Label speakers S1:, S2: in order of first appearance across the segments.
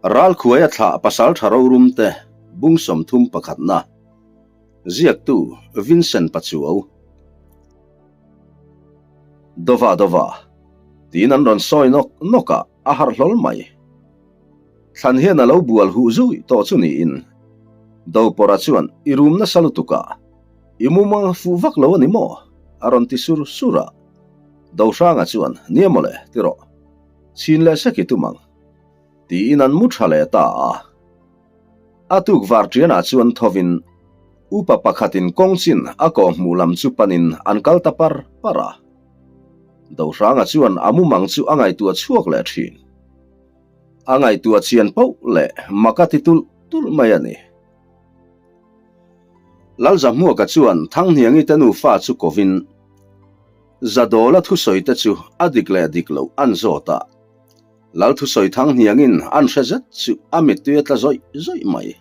S1: Ralkhuaia thlah pasaltha rorum te bung 30 pakhatna ziaktu Vincent Pachuau. Dova dova tiin an rawn sawi nawk nawk a, a harh hlawl mai. Thlan hian a lo bual huh zui tawh chu niin Dopawrha chuan i rum nasa lutuk a, i mumang fuh vak lo a ni maw? a rawn ti sur sur a. Dohranga chuan, Nia mawle, ti rawh. Chhin leh sek i tum ang. Tiin an mu tha leh ta a. A tuk var ṭianah chuan thovin upa pakhatin kawng chin a kawh hmuh lam chu panin an kal ta par par a. Dohranga chuan a mumang chu a ngaihtuah chhuak leh ṭhin. A ngaihtuah chian poh leh mak a ti tulh tulh mai a ni. Lalzahmuaka chuan Thanghniangi te nufa chu kovin Zadawla thusawi te chu a dik leh dik loh an zawt a. Lal thusawi Thanghniangin an hre zet chu a mittui a tla zawih zawih mai.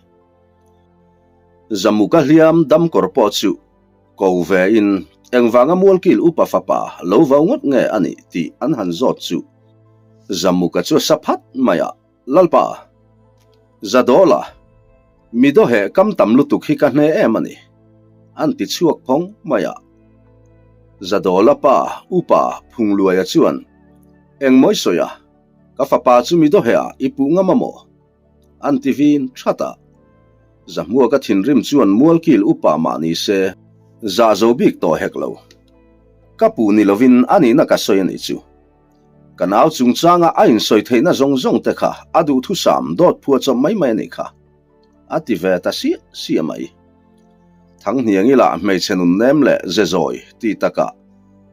S1: Zamuka hliam damkawr pawh chu ko ve in engvanga Mualkil upa fapa lo vau ngawt nge a nih tih an han zawt chu Zamuka chu a sa phat mai a, Lalpa, Zadawla, mi dawheh kam tam lutuk hi ka hne em a ni, an ti chhuak phawng mai a. Zadawla pa upa Phungluaia chuan, Engmawi sawi a, ka fapa chu mi dawheh ah i puh ngam a maw? An ti vin that a. Zahmuaka thinrim chuan Mualkil upa mah ni se, zah zo bik tawh hek lo. Ka puh ni lovin a nihna ka sawi a nih chu. Ka nau chungchanga a insawi theihna zawng zawng te kha a duhthusam dawt phua chawp mai mai a nih kha. A ti ve ta siah siah mai. Thanghniangi lah hmeichhe nun nem leh ze zawi ti takah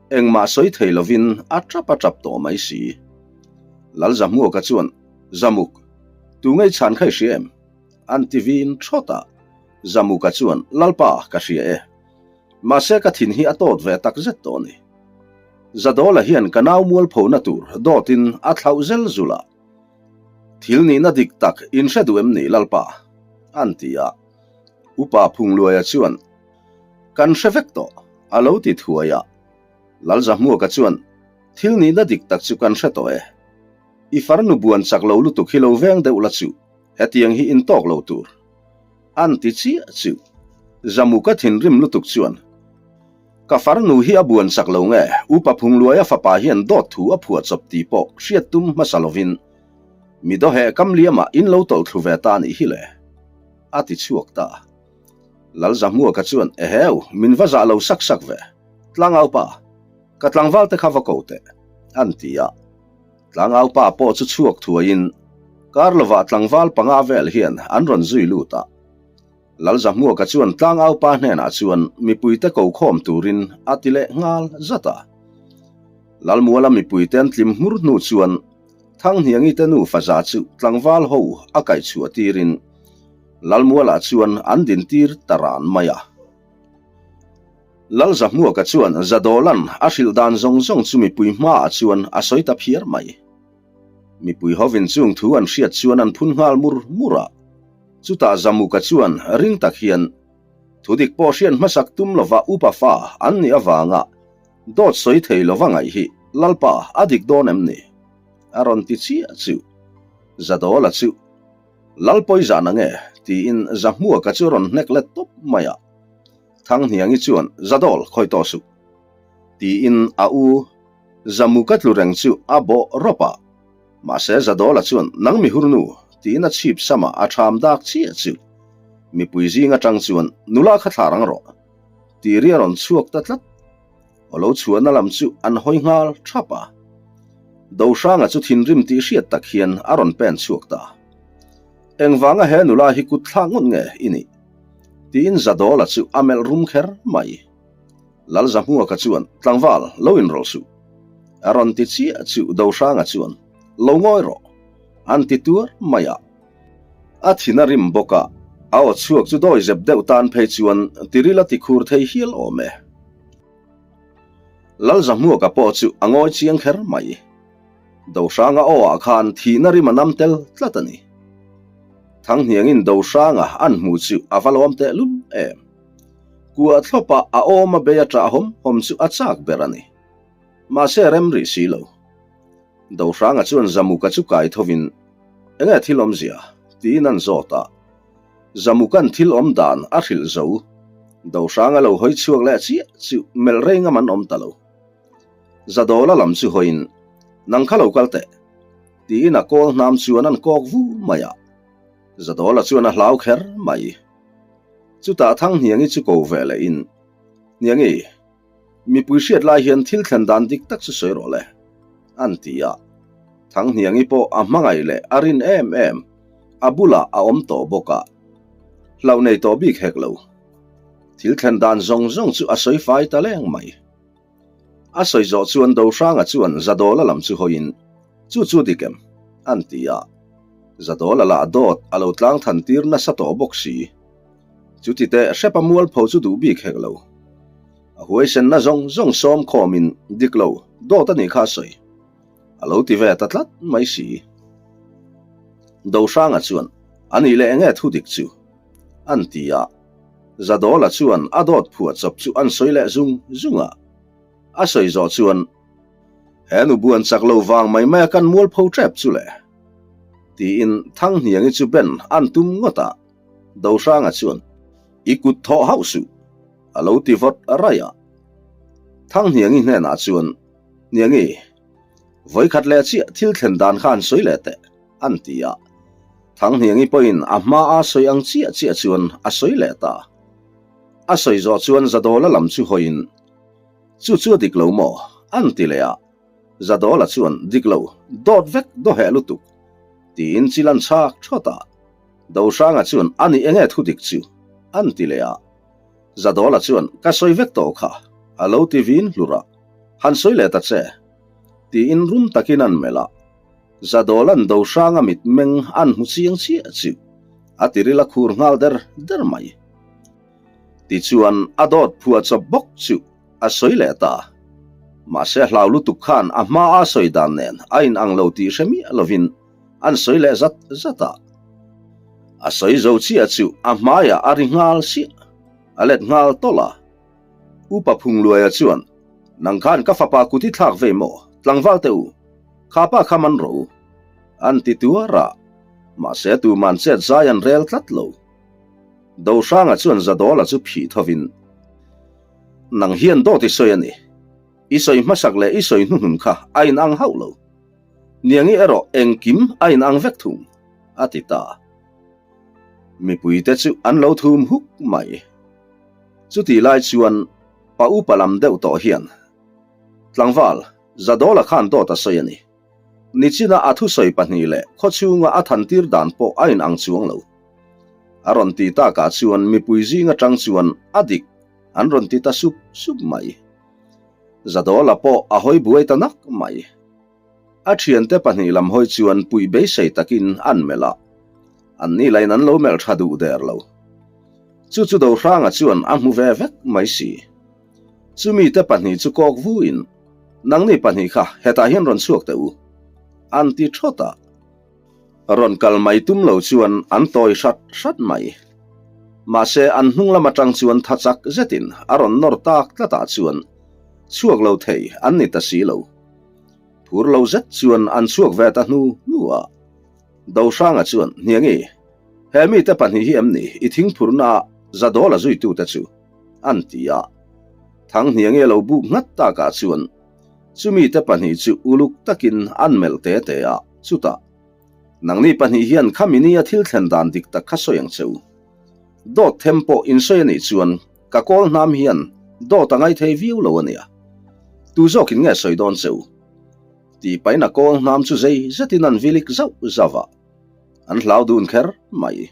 S1: engmah sawi thei lovin a tap a tap tawh mai si. Lalzahmuaka chuan Zamuk, tu ngei chhan kha i hria em? An ti vin thawt a. Zamuka chuan, Lalpa, ka hria e. Mahse ka thin hi a tawt ve tak zet tawh a ni. Zadawla hian ka nau mualphona tur dawtin a thlauh zel zul a. Thil nihna dik tak in hre duh em ni Lalpa? An ti a. Upa Phungluaia chuan, Kan hre vek tawh, a lo ti thuai a. Lalzahmuaka chuan, Thil nihna dik tak chu kan hre tawh e. I farnu buan chak lo lutuk hi lo veng deuh la chu, hetiang hi in tawk lo tur. An ti chiah chu. Zamuka thinrim lutuk chuan, Ka farnu hi a buan chak lo nge, Upa Phungluaia fapa hian dawt thu a phuah chawp tih pawh hriat tum hmasa lovin mi dawheh kam liamah in lo tawlh thlu ve ta nih hi le. A ti chhuak ta. Lalzahmuaka chuan, Eheu, min va zah lo sak sak ve. Tlangaupa, ka tlangval te kha va ko teh, an ti a. Tlangaupa pawh chu chhuak thuaiin kar lovah tlangval panga vel hian an rawn zui lut a. Lalzahmuaka chuan Tlangaupa hnenah chuan mipuite ko khawm turin a ti leh nghal zat a. Lalmuala mipuite an tlim hmur hnu chuan Thanghniangi te nufa za chu tlangval ho a kaihchhuah tirin Lalmualah chuan an dintir ta ran mai a. Lalzahmuaka chuan Zadawlan a hrilh dan zawng zawng chu mipui hmaah chuan a sawi ta phiar mai. Mipui hovin chung thu an hriat chuan an phun nghal mur mur a. Chutah Zamuka chuan ring tak hian, Thudik pawh hriat hmasak tum lova upa fa an nih avanga dawt sawi thei lova ngaih hi Lalpa a dik dawn em ni? a rawn ti chiah chu. Zadawla chu, Lalpawi zah na nge? tiin Zahmuaka chu a rawn hnek let tawp mai a. Thanghniangi chuan, Zadol, khawi tawh suh. Tiin a u Zamuka tlu reng chu a bawh rawp a. Mahse Zadola chuan, Nang mi hurnu, tiin a chhip samah a ṭham dak chiah chu. Mipui zing aṭang chuan, Nula kha thla rang rawh. Ti ri a rawn chhuak ta tlat. Aw lo chhuahna lam chu an hawi nghal ṭhap a. Dohranga chu thinrim tih hriat tak hian a rawn pen chhuak ta. Engvanga he nula hi kut thlak ngawt nge i nih? Tiin Zadawla chu a melh rum kher mai. Lalzahmuaka chuan, Tlangval, lo inrawlh suh. A rawn ti chiah chu Dohranga chuan, Lo ngawi rawh. An ti tuar mai a. A thin a rim bawk a, a aw chhuak chu dawi zep deuh tan phei chuan tiril a ti khur thei hial awm e. Lalzahmuaka pawh chu a ngawi chiang kher mai. Dohranga aw ah khan thihna rim a nam tel tlat a ni. Thanghniangin Dohranga an hmuh chu a va lawm teh lul em. Kua thlawpa a awm a bei a ṭah hawm hawm chu a chak ber a ni. Mahse rem rih si lo. Dohranga chuan Zamuka chu kai thovin. Enge thil awmzia? tiin an zawt a. Zamuka'n thil awm dan a hrilh zo. Dohranga lo hawi chhuak leh chiah chu melh rei ngam an awm ta lo. Zadawla lam chu hawiin, Nang kha lo kal teh, tiin a kawl hnam chuan an kawk vu mai a. Zadawla chuan a hlau kher mai. Chutah Thanghniangi chu ko ve lehin, Hniangi, Mipui hriat lai hian thil thlen dan dik tak chu sawi rawh le, an ti a. Thanghniangi pawh a hmangaih leh a rin em em, a bulah a awm tawh bawk a. Hlauh nei tawh bik hek lo. Thil thlen dan zawng zawng chu a sawi fai ta leng mai. A sawi zawh chuan Dohranga chuan Zadawla lam chu hawiin, Chu chu dik em? an ti a. Zadawla lah dawt a lo tlang than tir nasa tawh bawk si. Chuti teh hrepa mualpho chu duh bik hek lo. A huaisenna zawng zawng sawm khawmin dik lo dawt a nih kha a sawi. A lo ti ve ta tlat mai si. Dohranga chuan, A nih leh enge thu dik chu? an ti a. Zadawla chuan a dawt phuah chawp chu an sawi leh zung zung a. A sawi zawh chuan, He nu buan chak lo vang mai mai a kan mualpho tep chu le? tiin Thanghniangi chu ben an tum ngawt a. Dohranga chuan, I kut thawh hauh suh, a lo ti vawt raih a. Thanghniangi hnenah chuan, Hniangi, vawikhat leh chiah thil thlen dan kha an sawi leh teh, an ti a. Thanghniangi pawhin a hmaa sawi ang chiah chiah chuan a sawi leh ta. A sawi zawh chuan Zadawla lam chu hawiin, Chu chu a dik lo maw? an ti leh a. Zadawla chuan, Dik lo, dawt vek dawheh lutuk, tiin chil an chhak thawt a. Dohranga chuan a nih enge thu dik chu? an ti leh a. Zadawla chuan ka sawi vek tawh kha, a lo ti vin hlur a, han sawi leh ta che, tiin rum takin an melh a. Zadawla'n Dohranga mitmeng an hmu chiang chiah chu a tiril a khur nghal der der mai. Tichuan a dawt phuah chawp bawk chu a sawi leh ta. Mahse hlau lutuk khan a hmaa sawi dan nen a inang lo tih hre miah lovin An sawi leh zat zat a. A sawi zo chiah chu a hmaiah a ri nghal siah, a let nghal tawlh a. Upa Phungluaia chuan, Nang khan ka fapa kut i thlak vei maw, tlangval teh u, kha pa kha man rawh u, an ti tuar a. Mahse tuman chet zai an rel tlat lo. Dohranga chuan Zadawla chu phih thovin, Nang hian dawt i sawi a ni. I sawi hmasak leh i sawi hnuhnun kha a inang hauh lo. Niangi erawh engkim a inang vek thung, a ti ta. Mipuite chu an lo thum huk mai. Chutih lai chuan pa upa lam deuh tawh hian, Tlangval, Zadawla khan dawt a sawi a ni. Nichina a thusawi pahnih leh khawchhunga a thantir dan pawh a inang chuang lo. A rawn ti takah chuan mipui zing atang chuan a dik an rawn ti ta sup sup mai. Zadawla pawh a hawi buai ta nak mai. A thiante pahnih lam hawi chuan puih beisei takin an melh a, anni lain an lo melh tha duh der lo. Chu chu Dohranga chuan a hmu ve vek mai si. Chumi te pahnih chu kawk vuin, Nangni pahnih kha hetah hian rawn chhuak teh u, an ti thawt a. Rawn kal mai tum lo chuan an tawi hrat hrat mai. Mahse an hnung lam atang chuan tha chak zetin a rawn nawr tak tlatah chuan chhuak lo thei an ni ta si lo. Phur lo zet chuan an chhuak ve ta hnu hnu a. Dohranga chuan, Hniangi, he mite pahnih hi em ni i thingphurna ah Zadawla zuitute chu? an ti a. Thanghniangi a lo buk nghat takah chuan Chumi te pahnih chu uluk takin an melh te te a, chutah, Nangni pahnih hian khami nia thil thlen dan dik tak kha sawi ang che u. Dawt them pawh in sawi a nih chuan ka kawl hnam hian dawt a ngai thei viau lo a nia. Tu zawkin nge sawi dawn che u? Tih pahin a kawl hnam chu zei zetin an vilik zauh zauh a, an hlau dun kher mai.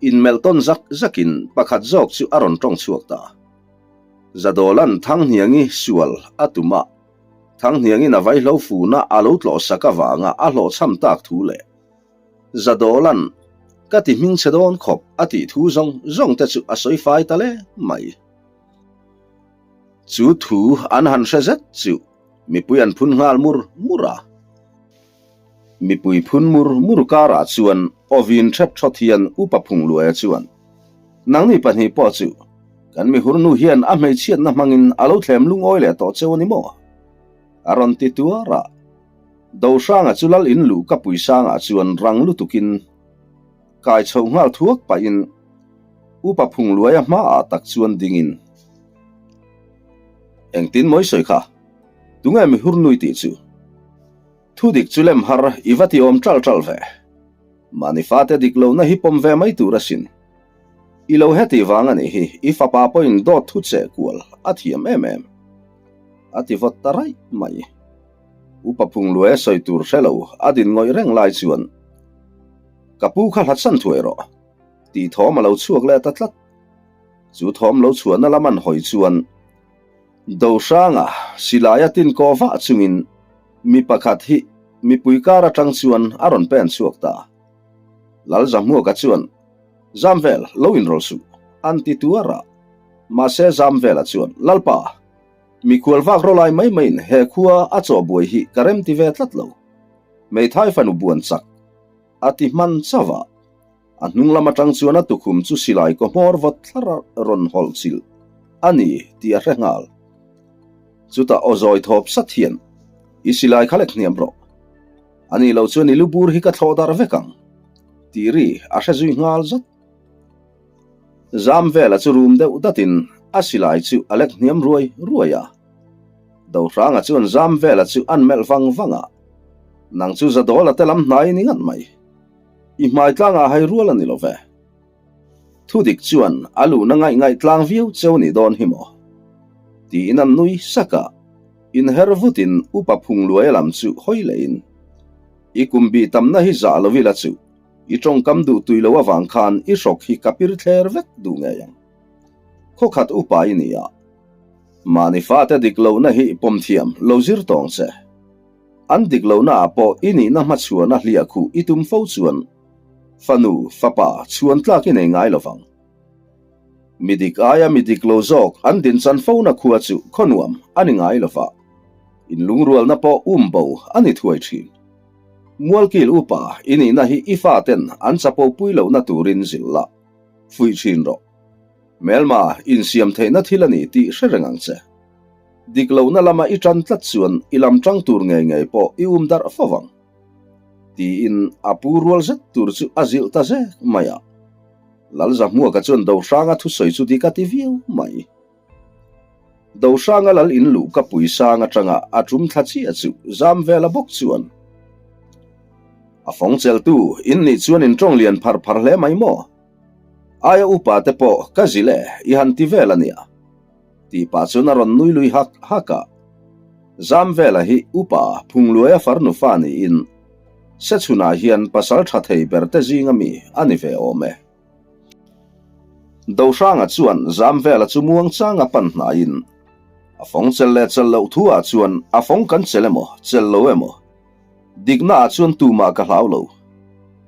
S1: Inmelh tawn zak zakin pakhat zawk chu a rawn tawng chhuak ta. Zadawla'n Thanghniangi sual a tum a, Thanghniangin a vaihlo funa a lo tlawh sak avanga a hlawhchham tak thu leh Zadawla'n ka ti hmingchhe dawn khawp a tih thu zawng zawng te chu a sawi fai ta le mai. Chu thu an han hre zet chu mipui an phun nghal mur mur a. Mipui phun mur mur karah chuan awin ṭhep ṭhawt hian Upa Phungluaia chuan, Nangni pahnih pawh chu kan mihurnu hian a hmeichhiatna hmangin a lo thlem lungawi leh tawh cheu a ni maw? A rawn ti tuar a. Dohranga chu lal in luh ka pui sangah chuan rang lutukin kai chhoh nghal thuak pahin Upa Phungluaia hmaah tak chuan dingin, Engtin mawi sawi kha? Tunge mi hur nui tih chu? Thu dik chu lem har i va ti awm ṭalh ṭalh ve. Mahni fate dik lohna hi pawm ve mai tur asin. I lo heti vang a nih hi, i fapa pawhin dawt thu cheh kual a thiam em em. A ti vawt ta raih mai. Upa Phungluaia sawi tur hre lo a din ngawih reng lai chuan, Ka pu kha hlatsan thuai rawh, tih thawm a lo chhuak leh ta tlat. Chu thawm lo chhuahna lam an hawi chuan Dohranga silaia tin kaw vah chungin mi pakhat hi mipui kar atang chuan a rawn pen chhuak ta. Lalzahmuaka chuan, Zamvel, lo inrawl suh, an ti tuar a. Mahse Zamvela chuan, Lalpa, mikhual vak rawlai mai maiin he khua a chaw buai hi ka rem ti ve tlat lo. Hmeithai fanu buan chak, a ti hman chauh a. A hnung lam atang chuan a tukhum chu silai kaw hmawr vawt thlar a rawn hawlh chilh a ni tih a hre nghal. Chutah aw zawi thawp sat hian, I silai kha lek hniam rawh. A nih loh chuan i lu bur hi ka thlawh darh vek ang, tih ri a hre zui nghal zat. Zam vela chu rum deuh datin a silai chu a lek hniam ruai ruai a. Dohranga chuan zam vela chu an melh vang vang a, Nang chu Zadawla te lam hnai ni ngat mai. I hmai tlangah hai rual a ni lo ve. Thudik chuan a luhna ngaih ngaih tlang viau cheu ni dawn hi maw? Tiin an nui sak a, inher vutin Upa Phungluaia lam chu hawi lehin, I kum bih tamna hi zah lo ila chu, i tawngkam duh tui lo avang khan i hrawk hi ka pir thler vek duh ngei ang. Khawkhat upa i ni a, mahni fate dik lohna hi pawm thiam lo zir tawng che. An dik lohnaah pawh i nihna hmachhuana hliah khuh i tum fo chuan fanu, fapa, chhuan tlak i nei ngai lo vang. Mi dik aia mi dik lo zawk an dinchan fona khua chu khaw nuam a ni ngai lo va, inlungrualna pawh um bo a ni thuai thin. Mualkil upa i nihna hi i faten an chapo pui lohna turin zilh la, fuih thin rawh. Hmelma insiam theihna thil a ni tih hre reng ang che. Dik lohna lama i tan tlat chuan i lam tang tur ngei ngei pawh i um darh fo vang. Tiin a pu rual zet tur chu a zilh ta zek mai a. Lalzahmuaka chuan Dohranga thusawi chu dik a ti viau mai. Dohranga lal in luh ka pui sang atanga a tum thla chiah chu zam vela bawk chuan a fawng cheltu in nih chuan in tawng lian phar phar hle mai maw? Aia upa te pawh ka zilh e i han ti vel a nia. Tih pah chuan a rawn nui lui hak hak a. Zamvela hi upa Phungluaia farnu fa niin Sechhunah hian pasal tha thei ber te zinga mi a ni ve awm e. Dohranga chuan Zamvela chu muangchanga pan hnaiin a fawng chel leh chel loh thu ah chuan a fawng kan chel emaw chel lo emaw dikna ah chuan tumah ka hlau lo.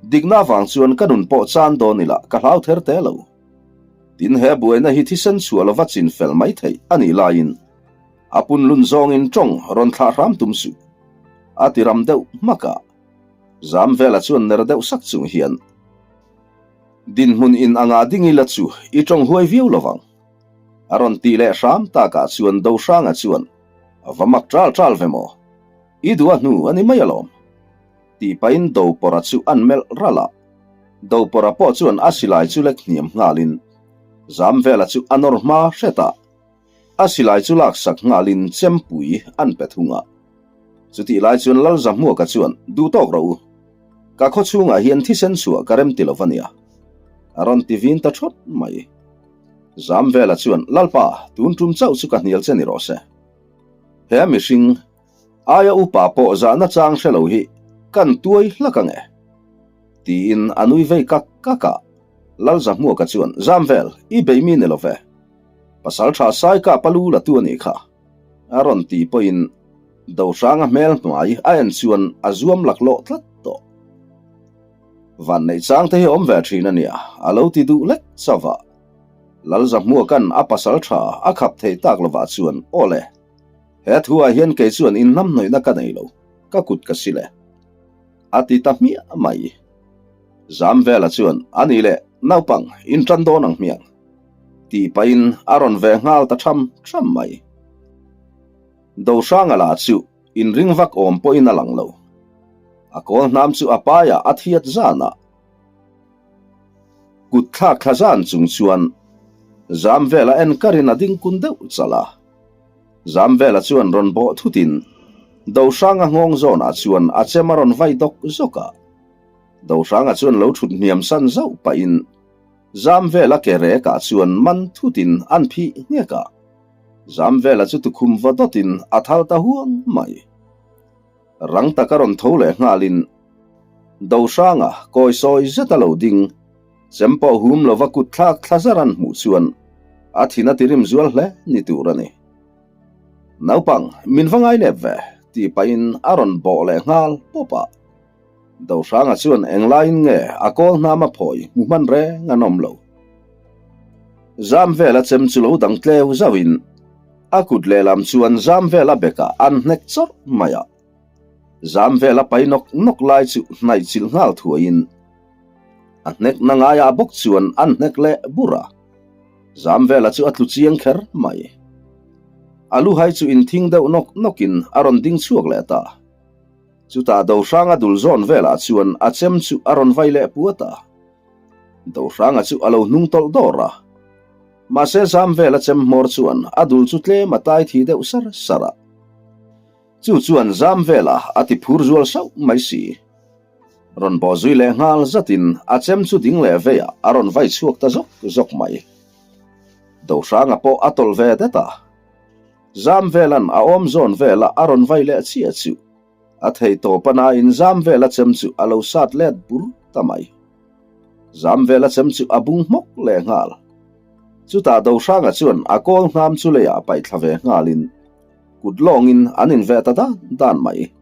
S1: Dikna avang chuan ka nun pawh chan dawn ila ka hlau ther te lo. Tin he buaina hi thisen chhuah lova chin fel mai theih a nih laiin a punlun zawngin tawng rawn thlah hram tum suh. A ti ram deuh hmak a, Zamvela chuan ner deuh sak chung hian, Dinhmun in anga ding ila chu i tawng huai viau lovang. A rawn tih leh hram takah chuan Dohranga chuan, A va mak ṭal ṭal ve maw? I duh a hnu a ni mai alawm. Tih pahin Dopawrha chu an melh ralh a. Dopawrha pawh chuan a silai chu lek hniam nghalin Zamvela chu a nawr hma hret a. A silai chu laksak nghalin chempui an pe thung a. Chutih lai chuan Lalzahmuaka chuan, Duh tawk rawh u. Ka khaw chhungah hian thisen chhuah ka rem ti lo va nia. A rawn ti vin ta thawt mai. Zamvela chuan, Lalpa, tun tum chauh chu ka hnial che ni rawh se. He mihring. Aia upa pawh zahna chang hre lo hi kan tuai hlak ang e. Tiin a nui vei kak kak a. Lalzahmuaka chuan, Zamvel, i bei mi ni lo ve. Pasal tha sai kap a lu la tu a nih kha. A rawn ti pawhin Dohranga hmel hnuai a en chuan a zuam laklawh tlat tawh. Vanneih chang te hi awm ve thin a nia, a lo ti duh lek chauh a. Lalzahmuaka'n a pasal tha a khap theih tak lovah chuan, Aw le. He thuah hian kei chuan inhnamhnawihna ka nei lo, ka kut ka sil e. A ti ta hmiah mai. Zamvela chuan, A ni le, naupang, in tan dawn ang hmiang. Tih pahin a rawn ve nghal ta tham tham mai. Dohranga lah chu inring vak awm pawhin a lang lo. A kawl hnam chu a paiah a thiat zan a. Kut thlak thla zan chung chuan Zamvela en karin a ding kun deuh chalh a. Zamvela chuan rawn bawh thutin Dohranga nghawng zawnah chuan a chem a rawn vai dawk zawk a. Dohranga chuan lo thut hniam san zauh pahin Zamvela ke rekah chuan man thutin an phih nghek a. Zamvela chu tukhum va dawtin a thal ta huang mai. Rang taka rawn tho leh nghalin Dohranga kawi sawi zet a lo ding, chem pawh hum lova kut thlak thla zar an hmuh chuan a thin a tirim zual hle ni tur a ni. Naupang, min va ngai nep ve, tih pahin a rawn bawh leh nghal pawp a. Dohranga chuan englaiin nge a kawl hnam a phawi hmu hman reng an awm lo. Zam vela chem chu lo dang tleu zauhin a kut lehlam chuan zam vela bekah an hnek chawrh mai a. Zam vela pai nawk nawk lai chu hnaih chilh nghal thuaiin a hnek na ngaiah bawk chuan an hnek leh bur a. Zam vela chu a tlu chiang kher mai. A luhai chu inthing deuh nawk nawkin a rawn ding chhuak leh ta. Chutah Dohranga dul zawn velah chuan a chem chu a rawn vai leh puat a. Dohranga chu a lo hnung tawlh dawr a. Mahse zam vela chem hmawr chuan a dul chu tlem a tai thi deuh sar sar a. Chu chuan zam vela a ti phur zual sauh mai si. Rawn bawh zui leh nghal zatin a chem chu ding leh veiah a rawn vai chhuak ta zawk zawk mai. Dohranga pawh a tawlh ve det a. Zam velan a awm zawn vela a rawn vai leh chiah chu a thei tawp a nain zam vela chem chu a lo sat let bur ta mai. Zam vela chem chu a bung hmawk leh nghal. Chutah Dohranga chuan a kawl ngham chu leiah paih thla ve nghalin kut lawngin an inveh ta dan dan mai.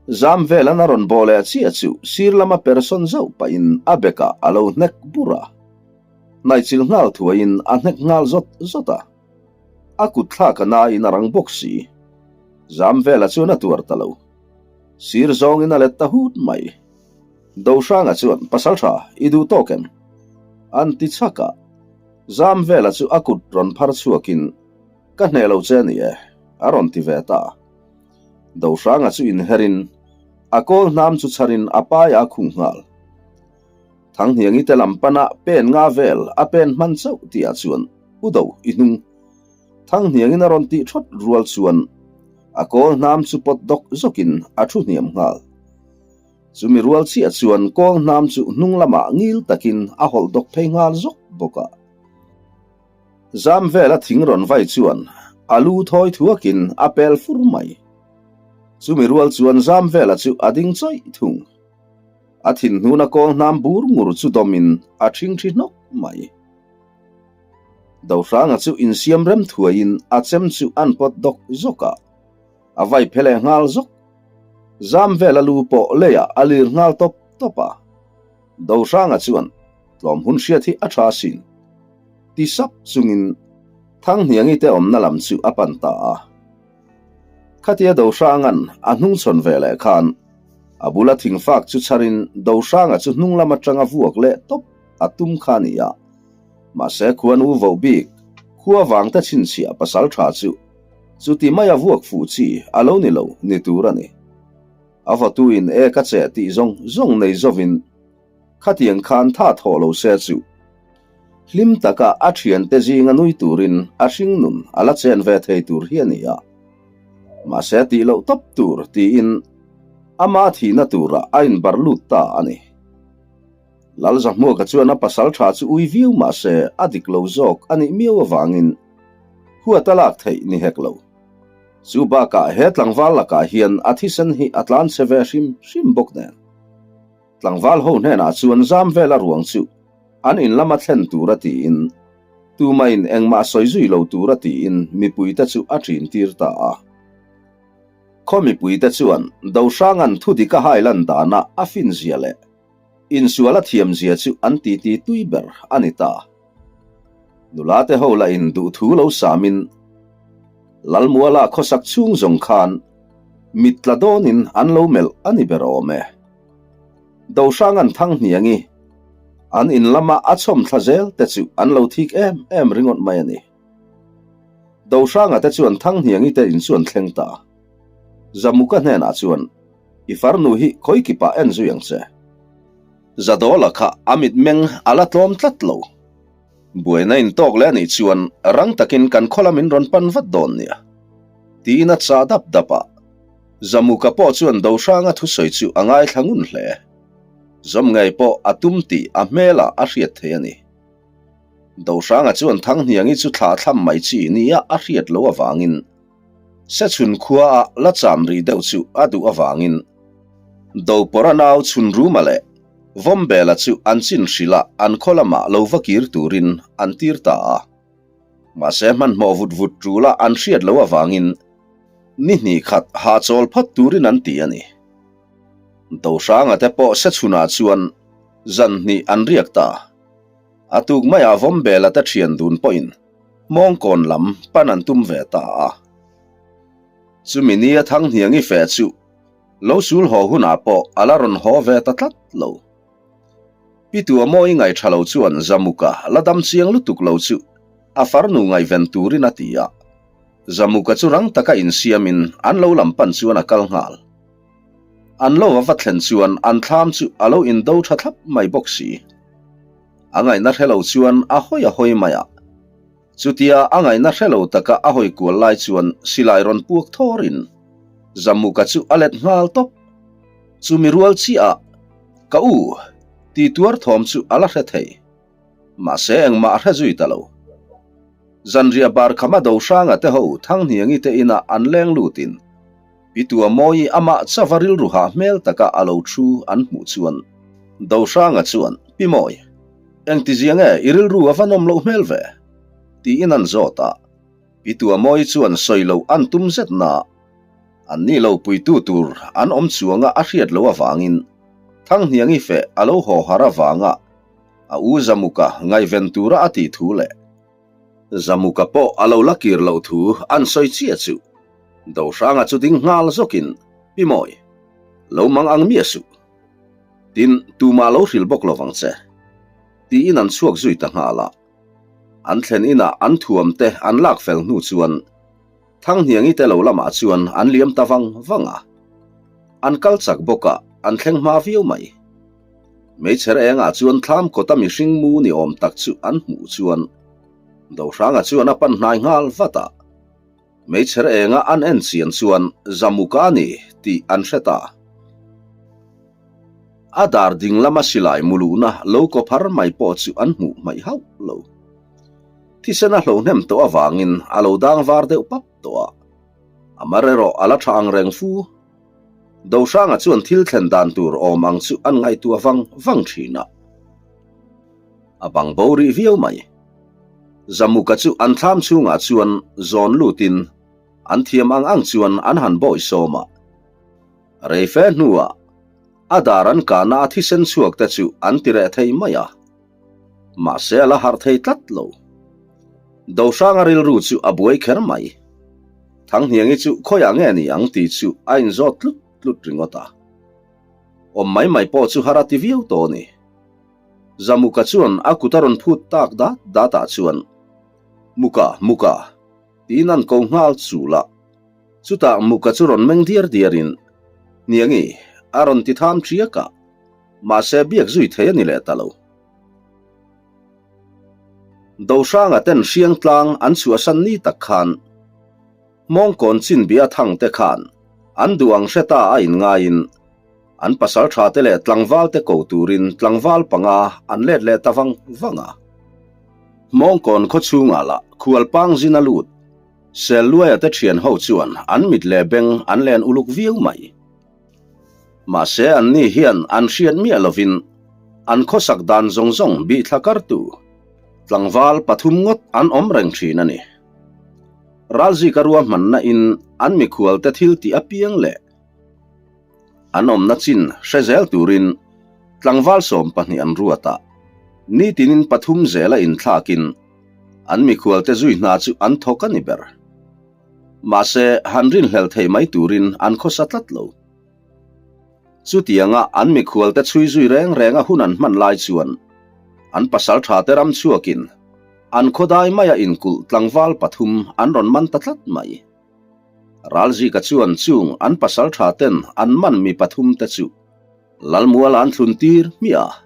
S1: Zam velan a rawn bawh leh chiah chu sir lama persawn zauh pahin a bekah a lo hnek bur a. Hnaichilh nghal thuaiin a hnek nghal zawt zawt a. A kut thlak a nain a rang bawk si. Zam vela chuan a tuar ta lo. Sir zawngin a let ta hut mai. Dohranga chuan, Pasal tha, i duh tawk em? An ti chhak a. Zam vela chu a kut rawn phar chhuakin, Ka hneh lo che a ni e, a rawn ti ve ta. Dohranga chu inherin, a kawl hnam chu chharin a paiah a khung nghal. Thanghniangi te lam pana pen nga vel a pen hman chauh tihah chuan U Do i hnung Thanghniangin a rawn tih thawt rual chuan a kawl hnam chu pawt dawk zawkin a thu hniam nghal. Chumi rual chiah chuan kawl hnam chu hnung lamah ngil takin a hawlh dawk phei nghal zawk bawk a. Zam vela thing rawn vai chuan a lu thawi thuakin a pel fur mai. Chumi rual chuan zam vela chu a ding chawih thung. A thinhnuna kawl hnam bur ngur chu dawmin a ṭhingṭhi hnawk mai. Dohranga chu insiam rem thuaiin a chem chu an pawt dawk zawk a, a vai phe leh nghal zawk. Zam vela lu pawh leiah a lir nghal tawp tawp a. Dohranga chuan tlawm hun hriat hi a ṭha asin ti sap chungin Thanghniangi te awmna lam chu a pan ta a. Khatia Dohranga'n a hnungchhawn ve leh khan a bula thingfak chu chharin Dohranga chu hnung lam atanga vuak leh tawp a tum kha a ni a. Mahse khuan u voh bik khua vangte chhinchhiah pasal tha chu chuti maia vuak fuh chi a lo ni lo ni tur a ni. A vawtuin e ka che tih zawng zawng nei zovin Khatiang khan tha thawh lo se chu hlim taka a thiante zinga nui turin a hringnun a la chen ve thei tur hi a ni a. Mahse tih loh tawp tur tiin ama thihna turah a inbar lut ta a ni. Lalzahmuaka chuan a pasal tha chu ui viau mahse a dik lo zawk a nih miau avangin huat a lak theih ni hek lo. Chu bakah he tlangval lakah hian a thisen hi a tlanchhe ve hrim hrim bawk nen. Tlangval ho hnenah chuan zam vela ruang chu an in lama thlen tura tiin, tumahin engmah sawi zui lo tura tiin mipuite chu a ṭin tir ta a. Khaw mipuite chuan Dohranga'n thudik a hailan dana a finzia leh insual a thiamzia chu an titi tui ber a ni ta. Nulate ho lahin duhthu lo samin Lalmuala khawsak chhung zawng khan mit tla dawnin an lo melh a ni ber awm e. Dohranga'n Thanghniangi an in lama a chhawm thla zel te chu an lo thik em em ringawt mai a ni. Dohranga te chuan Thanghniangi te in chu an thleng ta. Zamuka hnenah chuan. I farnu hi khawi kipah en zui ang che. Zadawla kha a mitmeng a la tlawm tlat lo. Buaina intawk leh a nih chuan rang takin kan khaw lam in rawn pan vat dawn nia. Tiin a chah dap dap a. Zamuka pawh chuan Dohranga thusawi chu a ngaithla ngun hle. Zawm ngei pawh a tum tih a hmelah a hriat thei a ni. Dohranga chuan Thanghniangi chu thlah thlam mai chi nia a hriat loh avangin Sechhun khuaah la cham rih deuh chu a duh avangin Dopawrha nau Chhunruma leh Vawmbela chu an chin hrilh a an khaw lamah lo va kir turin an tir ta a. Mahse hmanhmawh vut vut tul a an hriat loh avangin ni hnih khat hahchawl phawt turin an ti a ni. Dohranga te pawh Sechhunah chuan zan hnih an riak ta. A tuk maiah Vawmbela te thian dun pawhin Hmawngkawn lam pan an tum ve ta a. Chumi nia Thanghniangi fe chu lo sul haw hunah pawh a la rawn haw ve ta tlat lo. Pi Tuamawi ngaihṭha lo chuan Zamuka la dam chiang lutuk lo chu a farnu ngaihven turin a ti a. Zamuka chu rang taka insiamin an lo lam pan chuan a kal nghal. An lo a va thlen chuan an thlam chu a lo indo tha thlap mai bawk si. A ngaihna hre lo chuan a hawi a hawi mai a. Chutia a ngaihna hre lo taka a hawi kual lai chuan silai rawn puak thawrin Zamuka chu a let nghal tawp. Chumi rual chiah ah Ka u! ti tuar thawm chu a la hre thei. Mahse engmah a hre zui ta lo. Zanriah bar khama Dohranga te ho Thanghniangi te inah an leng lutin Pi Tuamawi amah chava rilru hah hmel taka a lo thu an hmuh chuan Dohranga chuan, Pi Mawi, engtizia nge i rilru a va nawm loh hmel ve? tiin an zawt a. Pi Tuamawi chuan sawi loh an tum zet na an ni lo puitu tur an awm chuanga a hriat loh avangin Thanghniangi feh a lo haw har avanga a u Zamuka ngaihven tura a tih thu leh Zamuka pawh a lo la kir loh thu an sawi chiah chu Dohranga chu ding nghal zawkin, Pi Mawi, lo mang ang miah suh. Tin, tumah lo hrilh bawk lo vang che. Tiin an chhuak zui ta nghal a. An thlen inah an thuam te an lak fel hnu chuan Thanghniangi te lo lamah chuan an liam ta vang vang a. An kal chak bawk a, an thleng hma viau mai. Hmeichher engah chuan thlam kawta mihring mu ni awm tak chu an hmuh chuan Dohranga chuan a pan hnai nghal vat a. Hmeichher enga an en chian chuan Zamuka a ni tih an hre ta. A dar ding lama silai muluhna lo kaw phar mai pawh chu an hmuh hmaih hauh lo. Thisen a hlohnem tawh avangin a lo dang var deuh pap tawh a. A mar erawh a la tha ang reng fu. Dohranga chuan thil thlen dan tur awm ang chu an ngaihtuah vang vang thin a. A bang bo rih viau mai. Zamuka chu an thlam chhungah chuan zawn lutin an thiam ang ang chuan an han bawi sawm a. Rei fe hnuah a dar an kahna a thisen chhuak te chu an ti reh thei mai a. Mahse a la harh thei tlat lo. Dohranga rilru chu a buai kher mai. Thanghniangi chu khawiah nge ni ang tih chu a inzawt tlut tlut ringawt a. Awm mai mai pawh chu har a ti viau tawh a ni. Zamuka chuan a kut a rawn phut tak dat dat ah chuan, Muka, Muka, tiin an ko nghal chul a. Chutah Muka chu rawn meng diar diar in, Hniangi, a rawn ti tham ṭiak a. Mahse biak zui thei a ni leh ta lo. Dohranga ten hriang tlang an chhuahsan ni tak khan Hmawngkawn chinbia thang te khan an duh ang hre ta a inngaiin an pasal tha te leh tlangval te ko turin tlangval panga an let leh ta vang vang a. Hmawngkawn khaw chhungah lah khualpang zin a lut Selluaia te thian ho chuan an mit leh beng an len uluk viau mai. Mahse anni hian an hriat miah lovin an khawsak dan zawng zawng bihthla kartu tlangval pathum ngawt an awm reng thin a ni. Ralzika ruahmanna in an mikhualte thil tih apiang leh an awmna chin hre zel turin tlangval 12 an ruat a, nitinin pathum zela inthlakin an mikhualte zui hna chu an thawk a ni ber. Mahse, han rinhlelh thei mai turin an khawsa tlat lo. Chutianga an mikhualte chhui zui reng renga hun an hman lai chuan an pasal thate ram chhuakin an khawdai maia inkulh tlangval pathum an rawn man ta tlat mai. Ralzika chuan chung an pasaltha ten an man mi pathumte chu Lalmuala an thlun tir hmiah a.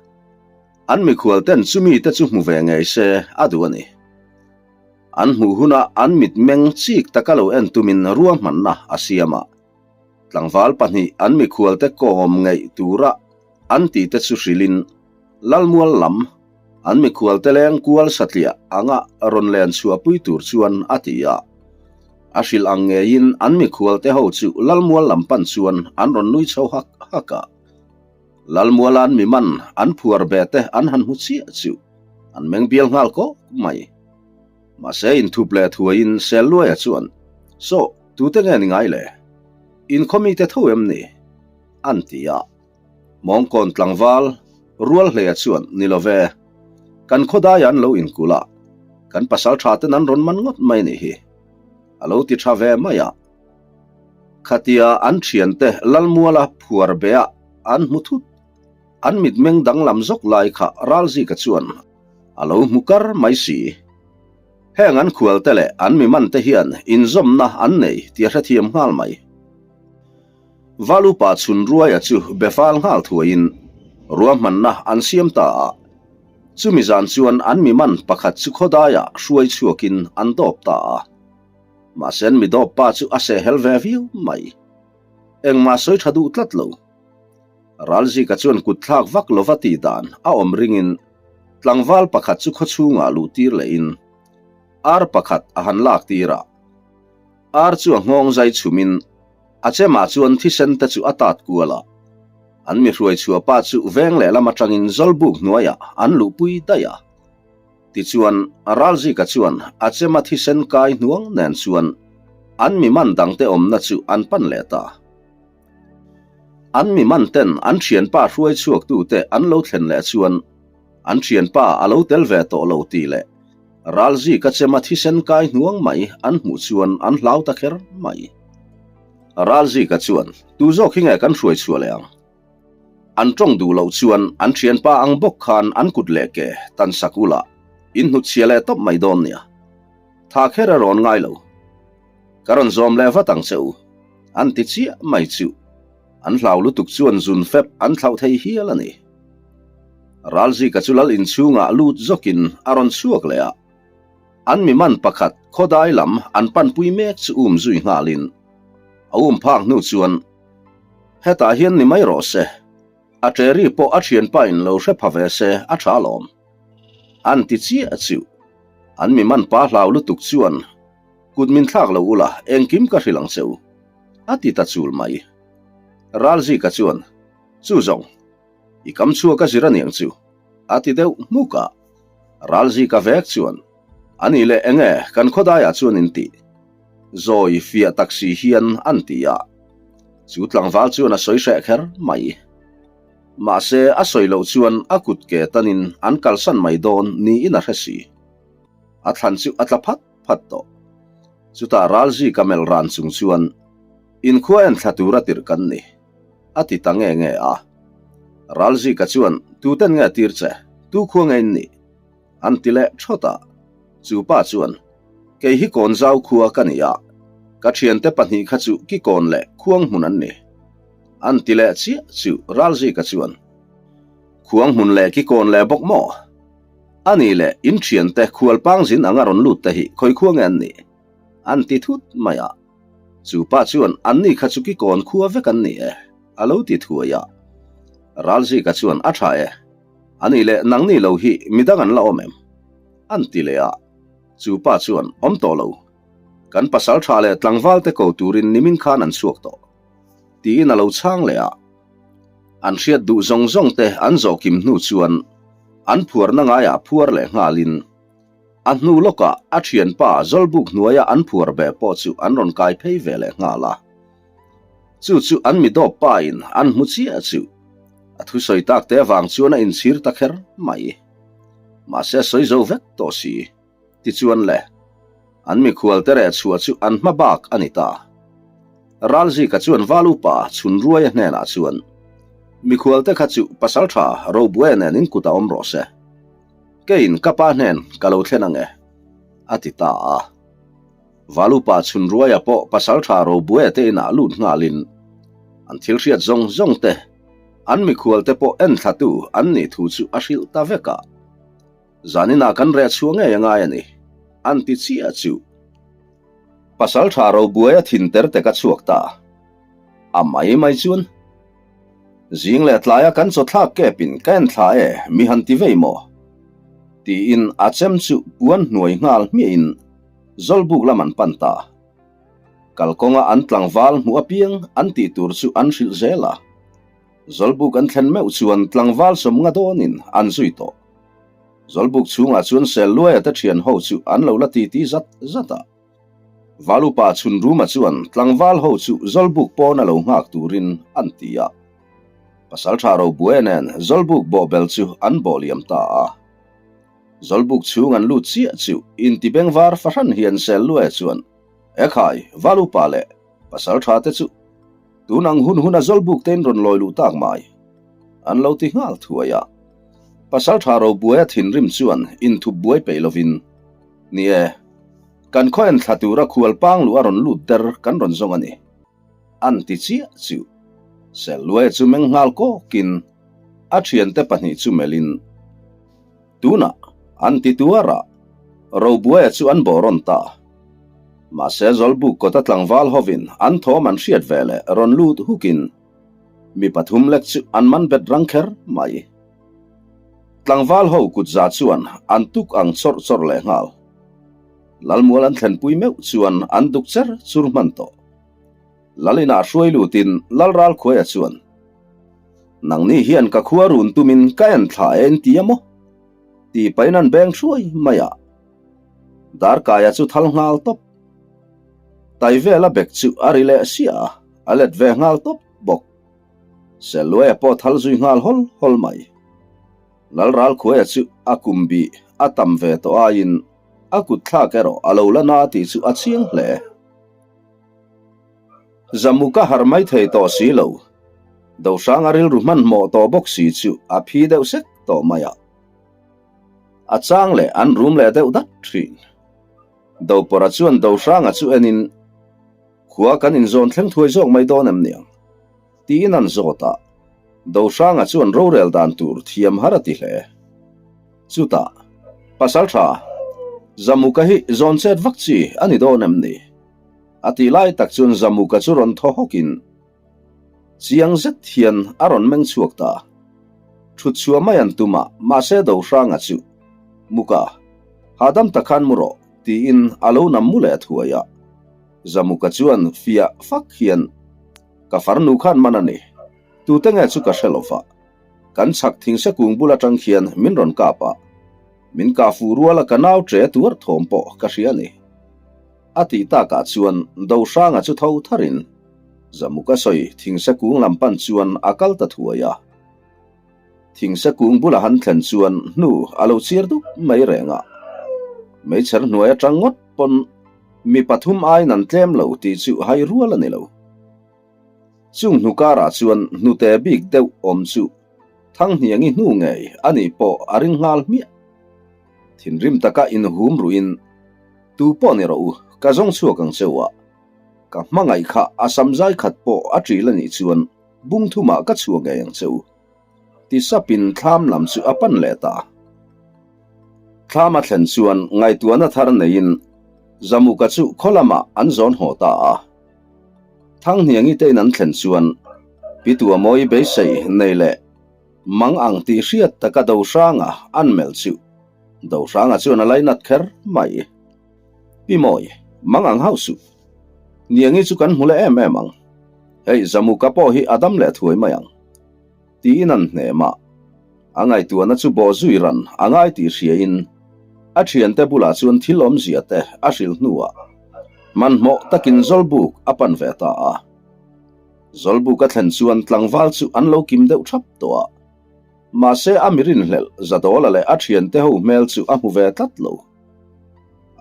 S1: An mikhual ten chumi te chu hmu ve ngei se a duh a ni. An hmuh huna an mitmeng chik taka lo en tumin ruahmanna a siam a. Tlangval pahnih an mikhualte kawm ngeih tura an tihte chu hrilhin Lalmual lam an mikhualte leng kual satliah anga rawn len chhuahpui tur chuan a ti a. A hrilh ang ngeiin an mikhualte ho chu Lalmual lam pan chuan an rawn nui chho hak hak a. Lalmuala'n mi man an phuar be te an han hmu chiah chu an meng bial nghal kawk mai. Mahse inthup leh thuaiin Selluaia chuan, Saw, tute nge ni ngai le? Inkhawmite tho em ni? an ti a. Mawngkawn tlangval Rualhleia chuan, Ni lo ve, kan khawdaiah an lo inkulh a, kan pasal tha ten an rawn man ngawt mai nih hi, a lo ti tha ve mai a. Khatia an thiante Lalmuala phuar beah an hmu thut, an mitmeng danglam zawk lai kha Ralzika chuan a lo hmu kar mai si. Heng an khualte leh an mi mante hian inzawmna an nei tih a hrethiam nghal mai. Valupa Chhunruaia chu be fal nghal thuaiin ruahmanna an siam ta a. Chumi zan chuan an mi man pakhat chu khawdaiah hruai chhuakin an dawp ta a. Mahse an mi dawp pa chu a sehhel ve viau mai. Engmah sawi tha duh tlat lo. Ralzika chuan kut thlak vak lova tih dan a awm ringin tlangval pakhat chu khawchhungah luh tir lehin ar pakhat a han lak tir a. Ar chu a nghawng zai chhumin a chemah chuan thisen te chu a tat kual a. An mi hruai chhuah pa chu veng lehlam atangin zawlbuk hnuaiah an luhpui daih a. Tichuan, Ralzika chuan a chema thisen kai hnuang nen chuan an mi man dangte awmna chu an pan leh ta. An mi man ten an thianpa hruai chhuaktute an lo thlen leh chuan an thianpa a lo tel ve tawh lo tih leh Ralzika chema thisen kai hnuang mai an hmuh chuan an hlau ta kher mai. Ralzika chuan, Tu zawk hi nge kan hruai chhuah leh ang? An tawng duh loh chuan an thianpa ang bawk khan an kut leh ke tan sak ula in hnutchhia leh tawp mai dawn nia. Tha kher a rawn ngai lo. Ka rawn zawm leh vat ang che u. An ti chiah mai chu. An hlau lutuk chuan zun fep an thlauh thei hial a ni. Ralzika chu lal inchhungah lut zawkin a rawn chhuak leh a. An mi man pakhat khawdai lam an panpui mek chu um zui nghalin a um phak hnu chuan hetah hian ni mai rawh se, a ṭeri pawh a ṭhianpain lo hre pha ve se a ṭha alawm. An ti chiah chu. An mi man pa hlau lutuk chuan Kut min thlak lo ula, engkim ka hrilh ang che u, a ti ta chul mai. Ralzika chuan, Chu zawng, i kam chhuak a zir aniang chu, a ti deuh hmuk a. Ralzika vek chuan, A nih leh enge kan khawdaiah chuan in tih? Zawi fiah tak si hian an ti a. Chu tlangval chuan a sawi hreh kher mai. Mahse, a sawi loh chuan a kut ke tanin an kalsan mai dawn niin a hre si. A thlan chu a tla phat phat tawh. Chutah Ralzika melh ran chung chuan, Inkhua en thla tura tirh kan ni, a ti ta nge nge a. Ralzika chuan, Tuten nge tir che? Tu khua nge in nih? An ti leh thawt a. Chu pa chuan, Kei hi Kawnzau khua ka ni a, ka thiante pahnih kha chu Kikawn leh Khuanghmun an ni. An ti leh chiah chu Ralzika chuan, Khuanghmun leh Kikawn leh bawk maw? A nih leh in thiante khual pangzin anga rawn lut te hi khawi khua nge an nih? An ti thut mai a. Chu pa chuan an ni kha chu kikawn khua vek an ni e, a lo ti thuai a. Ralzika chuan a tha e. A nih leh nangni lo hi midang an la awm em? An ti leh a. Chu pa chuan awm tawh lo. Kan pasal tha leh tlangval te ko turin nimin khan an chhuak tawh. Tiin a lo chhang leh a. An hriat duh zawng zawng te an zawh kim hnu chuan an phuarna ngaiah phuar leh nghalin a hnu lawkah a thianpa Zawlbuk hnuaia an phuar beh pawh chu an rawn kai phei ve leh nghal a. Chu chu an mi dawp pa in an hmu chiah chu a thusawi tak te avang chuan a inchhir ta kher mai. Mahse a sawi zo vek tawh si. Tichuan le, an mikhual te reh chhuah chu an hma bak a ni ta. Ralzika chuan Valupa Chhunruaia hnenah chuan, Mikhual te kha chu Pasaltha Robuaia nen in kut a awm rawh se. Keiin ka pa hnen ka lo thlen ang e, a ti ta a. Valupa Chhunruaia pawh Pasalṭha Robuaia te inah lut nghalin an thil hriat zawng zawng te, an mikhual te pawh enthlatu an nih thu chu a hrilh ta vek a. Zaninah kan reh chhuah ngei a ngai a ni, an ti chiah chu. Pasalṭha Robuaia thin ter te ka chhuak ta a mai mai chuan zing leh tlaia kan chawthlak kepin ka enthla e mi han ti vei maw? Tiin a chem chu puan hnuai nghal hmiahin Zawlbuk lam an pan ta. Kalkawnga an tlangval hmuh apiang an tih tur chu an hrilh zel a. Zawlbuk an thlen meuh chuan tlangval sawmnga dawnin an zui tawh. Zawlbuk chhungah chuan Selluaia te thian ho chu an lo la titi zat zat a. Valupa Chhunruma chuan tlangval ho chu Zawlbuk pawn a lo nghak turin an ti a. Pasaltha Robuaia nen Zawlbuk bawhbel chu an bawh liam ta a. Zawlbuk chhung an lut chiah chu inti bengvar fahran hian Selluaia chuan, Ekhai, Valupa leh Pasaltha te chu tun ang hun huna Zawlbuk te in rawn lawi luh tak mai. An lo ti nghal thuai a. Pasaltha Robuaia thinrim chuan inthup buai peih lovin, Ni e, kan khaw en thla tura khual pang luh a rawn lut der kan rawn zawng a ni. An ti chiah chu. Selluaia chu meng nghal kawkin a thiante pahnih chu melhin, Tunah an ti tuar a, Robuaia chu an bawh rawn ta. Mahse Zawlbuk kawta tlangval hovin an thawm an hriat ve leh rawn lut hukin mi pathum lek chu an man bet rang kher mai. Tlangval ho kut za chuan an tuk ang chawrh chawrh leh nghal. Lalmual an thlenpui meuh chuan an duk cher chur hman tawh. Lalina hruai lutin Lalralkhuaia chuan, Nangni hian ka khua run tumin ka en thla e in ti a maw? Tih pahin an beng hruai mai a. Darkaia chu thal nghal tawp. Taivela bek chu a ri leh siah a, a let ve nghal tawp bawk. Selluaia pawh thal zui nghal hawl hawl mai. Lalralkhuaia chu a kum bih a tam ve tawh aiin a kut thlak erawh a lo la na tih chu a chiang hle. Zamuka har mai thei tawh si lo. Dohranga rilru hmanhmawh tawh bawk si chu a phi deuh sek tawh mai a. A chang leh an rum leh deuh dat thin. Dopawrha chuan Dohranga chu enin, Khua kan inzawn thleng thuai zawk mai dawn em niang? Tiin an zawt a. Dohranga chuan rorel dan tur thiam har a ti hle. Chutah, Pasaltha, Zamuka hi zawn chet vak chi a ni dawn em ni? A tih lai tak chuan Zamuka chu rawn thaw hawkin chiang zet hian a rawn meng chhuak ta. Thut chhuah mai an tum a, mahse Dohranga chu, Muka, hahdam tak khan mu rawh, tiin a lo nam mu leh thuai a. Zamuka chuan fiah fak hian, Ka farnu khan man a ni. Tute nge chu ka hre lo va. Kan chhak thingse kung bul atang khian min rawn kap a. Min kah fuh ruala ka nau ṭe tuar thawm pawh ka hria a ni. A tih takah chuan Dohranga chu tho tharin Zamuka sawi thingse kung lam pan chuan a kal ta thuai a. Thingse kung bula han thlen chuan hnu a lo chir dup mai reng a. Meichher hnuai atang ngawt pawn mi pathum aiin an tlem lo tih chu hai rual a ni lo. Chung hnu karah chuan hnute bik deuh awm chu Thanghniangi hnu ngei a nih pawh a ring nghal hmiah. Thinrim taka inhum ruhin, Tu pawh ni rawh u, ka zawng chhuak ang che u a. Ka hmangaih kha a samzai khat pawh a ṭil a nih chuan bung thumah ka chhuah ngei ang che u. Ti sapin thlam lam chu a pan leh ta. Thlam a thlen chuan ngaihtuahna thar neiin Zamuka chu khaw lamah an zawn haw ta a. Thanghniangi tein an thlen chuan Pituamawi beisei nei leh mang ang tih hriat taka Dohranga an melh chu Dohranga chuan a lainat kher mai. Pi Mawi, mang ang hauh suh. Niangi chu kan hmu leh em em ang. Hei Zamuka pawh hi a dam leh thuai mai ang. Tiin an hnem a. A ngaihtuahna chu bawh zui ran a ngai tih hriain a thiante bulah chuan thil awmzia te a hrilh hnuah hmanhmawh takin Zawlbuk a pan ve ta a. Zawlbuk a thlen chuan tlangval chu an lo kim deuh thap tawh a. Mahse a mi rinhlelh Zadawla leh a thiante ho hmel chu a hmu ve tlat lo.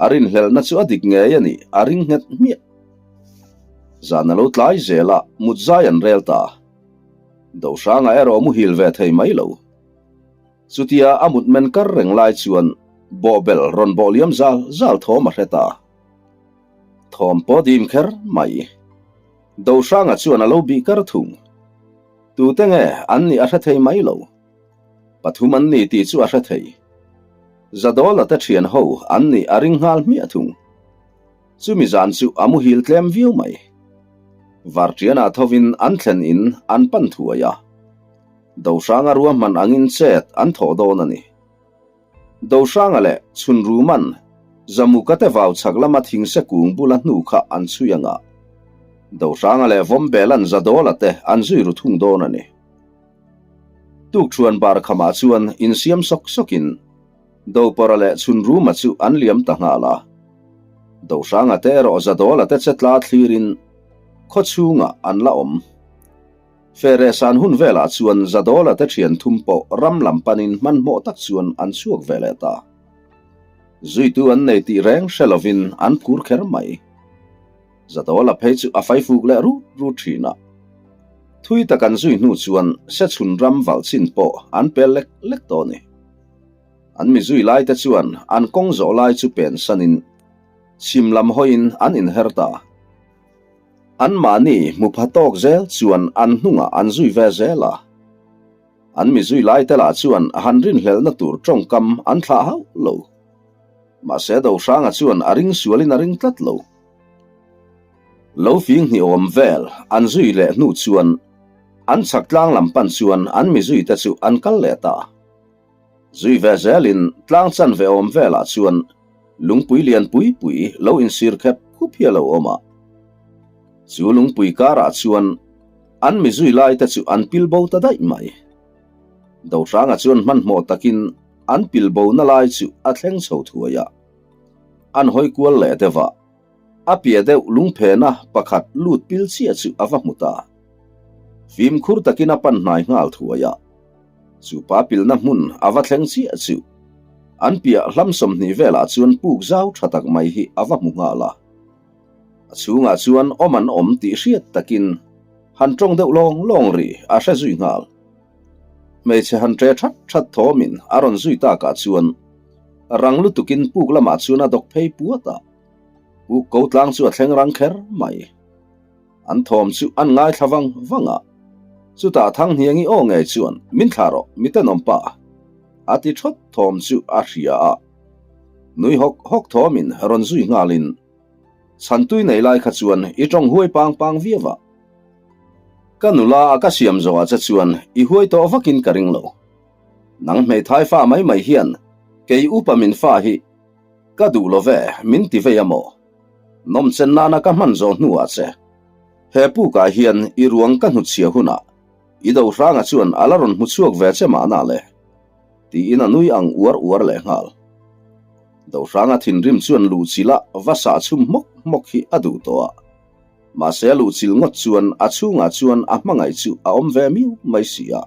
S1: A rinhlelhna chu a dik ngei a ni, a ring nghet hmiah. Zan a lo tlai zel a, mut zai an rel ta. Dohranga erawh muhil ve thei mai lo. Chutia a mut men kar reng lai chuan bawhbel rawn bawh liam zal zal thawm a hre ta. Thawm pawh dim kher mai. Dohranga chuan a lo bih kar thung. Tute nge an nih a hre thei mai lo. Pathum an ni tih chu a hre thei. Zadawla te thian ho an nih a ring nghal hmiah thung. Chumi zan chu a muhil tlem viau mai. Varṭianah thovin an thlen in an pan thuai a. Dohranga ruahman angin chet an thawh dawn a ni. Dohranga leh Chhunruman Zamuka te vau chhak lama thingse kung bula hnu kha an chhui anga. Dohranga leh Vawmbelan Zadawla te an zui ru thung dawn a ni. Tukṭhuan bar khamah chuan insiam sawk sawkin Dopawra leh Chhunruma chu an liam ta nghal a. Dohranga te erawh Zadawla te chetla thlirin khawchhungah an la awm. Ferehsan hun velah chuan Zadawla te thian thum pawh ram lam panin hmanhmawh tak chuan an chhuak ve leh ta. Zuitu an nei tih reng hre lovin an phur kher mai. Zadawla phei chu a faifuk leh rut rut thin a. Thui tak an zui hnu chuan Sechhun ram valh chin pawh an pel lek lek tawh a ni. An mi zui lai te chuan an kawng zawh lai chu pen sanin chhim lam hawiin an inher ta. Anmahni hmu pha tawk zel chuan an hnungah an zui ve zel a. An mi zui lai te lah chuan han rinhlelhna tur tawngkam an thlah hauh lo. Mahse Dohranga chuan a ring sualin a ring tlat lo. Lo fing hnih awm vel an zui leh hnu chuan an chhak tlang lam pan chuan an mi zui te chu an kal leh ta. Zui ve zelin tlang chanve awm velah chuan lungpui lian pui pui lo insir khep khup hi a lo awm a. Chu lungpui karah chuan an mi zui lai te chu an pil bo ta daih mai. Dohranga chuan hmanhmawh takin an pil bo na lai chu a thleng chho thuai a. An hawi kual leh deuh a, a piah deuh lungphena pakhat lut pil chiah chu a va hmu ta. Fimkhur takin a pan hnai nghal thuai a. Chu pa pilna hmun a va thleng chiah chu an piah hlam 20 velah chuan puk zau tha tak mai hi a va hmu nghal a. A chhungah chuan awm an awm tih hriat takin han tawng deuh lawng lawng ri a hre zui nghal. Hmeichhe han ṭe that that thawmin a rawn zui takah chuan rang lutukin puk lamah chuan a dawk phei puat a. Puk ko tlang chu a thleng rang kher mai. An thawm chu an ngaithla vang vang a, chutah Thanghniangi aw ngei chuan, Min thlah rawh, mi tenawm pa! a ti thawt thawm chu a hria a. Nui hawk hawk thawmin rawn zui nghalin, Chhantui nei lai kha chuan i tawng huai pang pang viau a. Ka nula a ka siam zawhah che chuan i huai tawh vakin ka ring lo. Nang hmeithai fa mai mai hian kei upa min fa hi ka duh lo ve, min ti vei a maw? Nawmchen nana ka hman zawh hnuah che, he pukah hian i ruang ka hnutchhia hunah i Dohranga chuan a la rawn hmu chhuak ve che mahna le, tiin a nui ang uar uar leh nghal. Dohranga thinrim chuan luhchilh a va sah chhum hmawk hmawk hi a duh tawh a, mahse a luhchilh ngawt chuan a chhungah chuan a hmangaih chu a awm ve miau mai si a.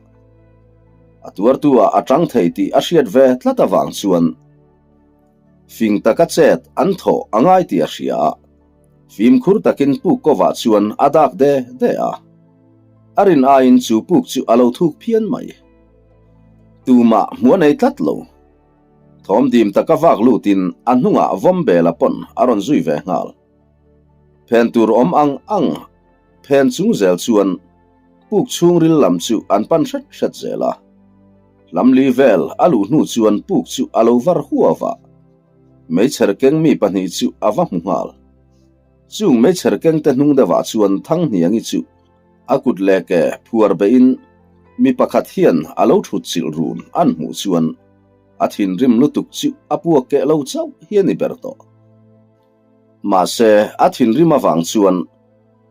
S1: A tuartu ah a tang thei tih a hriat ve tlat avang chuan, Fing taka chet an thawh a ngai tih a hria a, fimkhur takin puk kovah chuan a dak de de a. A rin aiin chu puk chu a lo thuk phian mai. Tumah hmu a nei tlat lo. Thawm dim taka vak lutin a hnungah Vawmbela pawn a rawn zui ve nghal. Phen tur awm ang ang phen chung zel chuan puk chhungril lam chu an pan hret hret zel a. Hlamli vel a luh hnu chuan puk chu a lo var huau a, meichher keng mi pahnih chu a va hmu nghal. Chung meichher keng te hnung deuhah chuan Thanghniangi chu a kut leh ke phuar beihin mi pakhat hian a lo thut chilh run an hmuh chuan a thinrim lutuk chu a puak keh lo chauh hi a ni ber tawh. Mahse, a thinrim avang chuan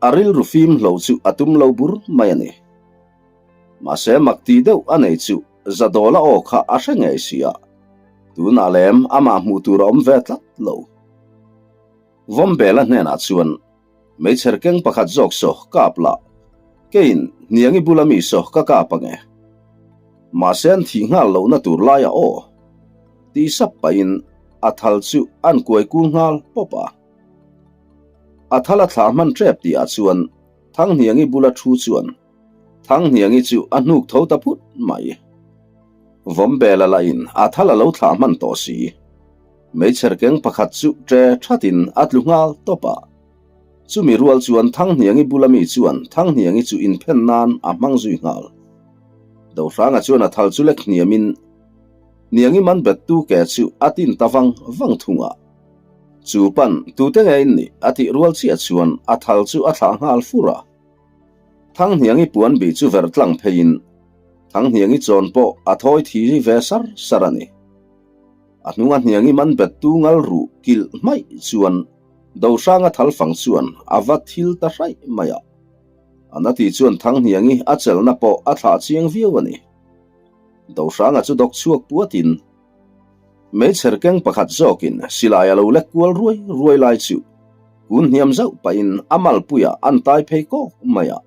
S1: a rilru fim hlo chu a tum lo bur mai a ni. Mahse, mak tih deuh a nei chu Zadawla aw kha a hre ngei si a, tunah lem amah hmuh tur a awm ve tlat lo. Vawmbela hnenah chuan, Meichher keng pakhat zawk saw kap la, keiin hniangi bula mi saw ka kap ange. Mahse an thih nghal lohna tur laiah aw. Tih sap pahin a thal chu an kuai kul nghal pawp a. A thal a thlah hman tep tihah chuan Thanghniangi bula thu chuan Thanghniangi chu a hnuk tho ta phut mai. Vawmbela lahin a thal a lo thlah hman tawh si. Meichher keng pakhat chu ṭe ṭhatin a tlu nghal tawp a. Chumi rual chuan Thanghniangi bula mi chuan Thanghniangi chu inphen nan a hmang zui nghal. Dohranga chuan a thal chu lek hniamin Hniangi man bettu ke chu a tin ta vang vang thung a. Chu pan tute nge in nih a tih rual chiah chuan a thal chu a thlah nghal fur a. Thanghniangi puan bih chu ver tlang pheiin Thanghniangi chawn pawh a thawi thi ve sar sar a ni. A hnunga Hniangi man bettu ngal ruh kilh hmaih chuan Dohranga thal fang chuan a va thil ta hraih mai a. A na ti chuan Thanghniangi a chelna pawh a thlah chiang viau a ni. Dohranga chu dawk chhuak puatin Meichher keng pakhat zawkin silai a lo lek kual ruai ruai lai chu kun hniam zauh pahin a malpuiah an tai phei kawk mai a,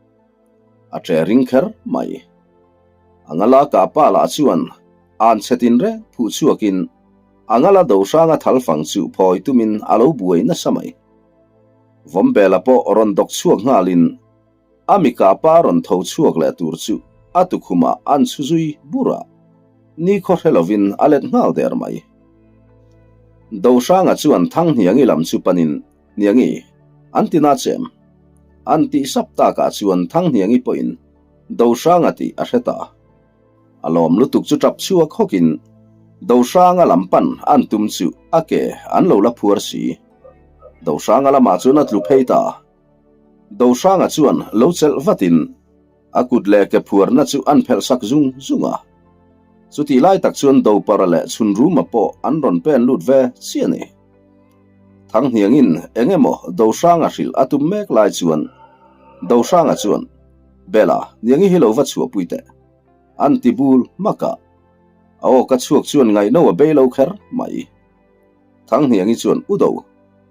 S1: a ṭe ring kher mai. A ngala kah pa lah chuan an chhe tinreng phuh chhuakin a ngala do hranga thal fang chu phawi tumin a lo buai nasa mai. Vawmbela pawh rawn dawk chhuak nghalin A mika pa rawn tho chhuak leh tur chu a tukhumah an chhu zui bur a, nikhaw hre lovin a let nghal der mai. Dohranga chuan Thanghniangi lam chu panin, Hniangi, an ti na che em? An tih sap takah chuan Thanghniangi pawhin Dohranga tih a hre ta. A lawm lutuk chu tap chhuak hawkin Dohranga lam pan an tum chu a ke an lo la phuar si. Dohranga lamah chuan a tlu phei ta. Dohranga chuan lo chelh vatin a kut leh ke phuarna chu an phelh sak zung zung a. Chutih lai tak chuan Dopara leh Chhunruma pawh an rawn pen lut ve chiah a ni. Thanghniangin eng emaw Dohranga hrilh a tum mek lai chuan Dohranga chuan, Bela, Niangi hi lo va chhuahpui teh. An ti bul hmak a. A aw ka chhuak chuan ngaihno a bei lo kher mai. Thanghniangi chuan u do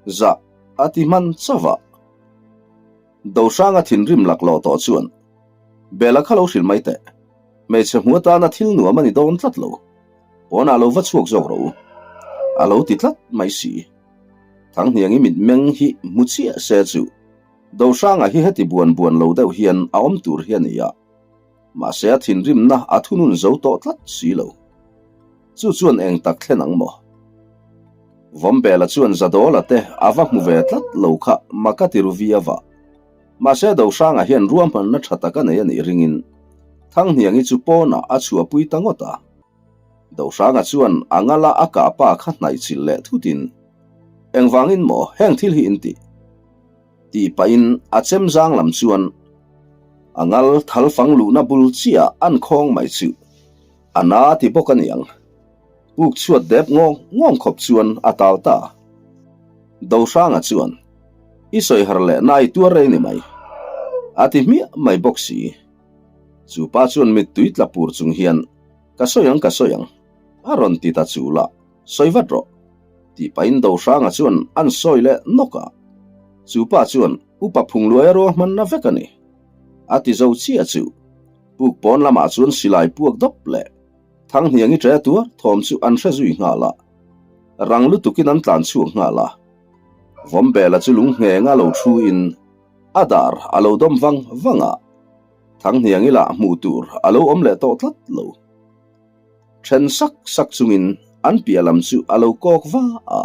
S1: zah a ti hman chauh a. Dohranga thinrim laklawh tawh chuan Bela kha lo hrilh mai teh. Hmeichhe hmu atana thil nuam a ni dawn tlat lo. Pawnah lo va chhuak zawk rawh u. A lo ti tlat mai si. Thanghniangi mitmeng hi hmu chiah se chu Dohranga hi heti buan buan lo deuh hian a awm tur hi a ni a. Mahse a thinrimna a thunun zo tawh tlat si lo. Chu chuan eng tak thlen ang maw? Vawmbela chuan Zadawla te a va hmu ve tlat lo kha maka ti ru viau a. Mahse Dohranga hian ruahmanna tha tak a nei a nih ringin Thanghniangi chu pawnah a chhuahpui ta ngawt a. Dohranga chuan a ngala a kah pa kha hnaihchilh leh thutin, Engvangin maw heng thil hi in tih? Tih pahin a chem zang lam chuan a ngal thal fang luhna bul chiah an khawng mai chu a na ti bawk a niang. Puk chhuat dep ngawng ngawng khawp chuan a tal ta. Dohranga chuan, I sawi har leh na i tuar rei ni mai. A ti hmiah mai bawk si. Chu pa chuan mittui tla pur chung hian, Ka sawi ang, ka sawi ang. A rawn ti ta chul a. Sawi vat rawh. Tih pahin Dohranga chuan an sawi leh nawk a. Chu pa chuan upa phungluai a ruahmanna vek a ni. A ti zo chiah chu puk pawn lamah chuan silai puak dawp leh Thanghniangi ṭe tuar thawm chu an hre zui nghal a. Rang lutukin an tlan chhuak nghal a. Vawmbela chu lung nghenga lo thu in a dar a lo dawm vang vang a. Thanghniangi lah hmuh tur a lo awm leh tawh tlat lo. Then sak sak chungin an piah lam chu a lo kawk va a.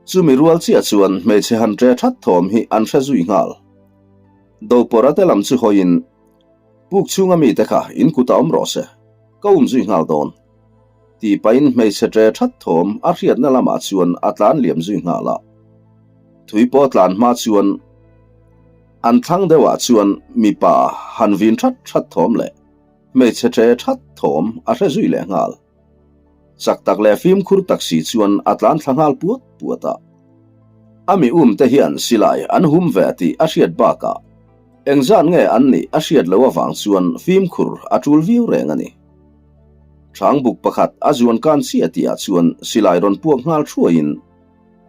S1: Chumi rual chiah chuan hmeichhe han ṭe that thawm hi an hre zui nghal. Dopawrh ate lam chu hawiin, Puk chhunga mite kha in kutah awm rawh se, ka um zui nghal dawn. Tih pahin hmeichhe ṭe that thawm a hriatna lamah chuan a tlan liam zui nghal a. Thui pawh tlan hma chuan an thlang deuhah chuan mipa han vin that that thawm leh Hmeichhe ṭe ṭhat thawm a hre zui leh nghal. Chak tak leh fimkhur tak si chuan a tlan thla nghal puat puat a. A mi um te hian silai an hum ve tih a hriat bakah engzat nge an nih a hriat loh avang chuan fimkhur a ṭul viau reng a ni. Ṭhangbuk pakhat a zuan kan chiah tihah chuan silai rawn puak nghal thuaiin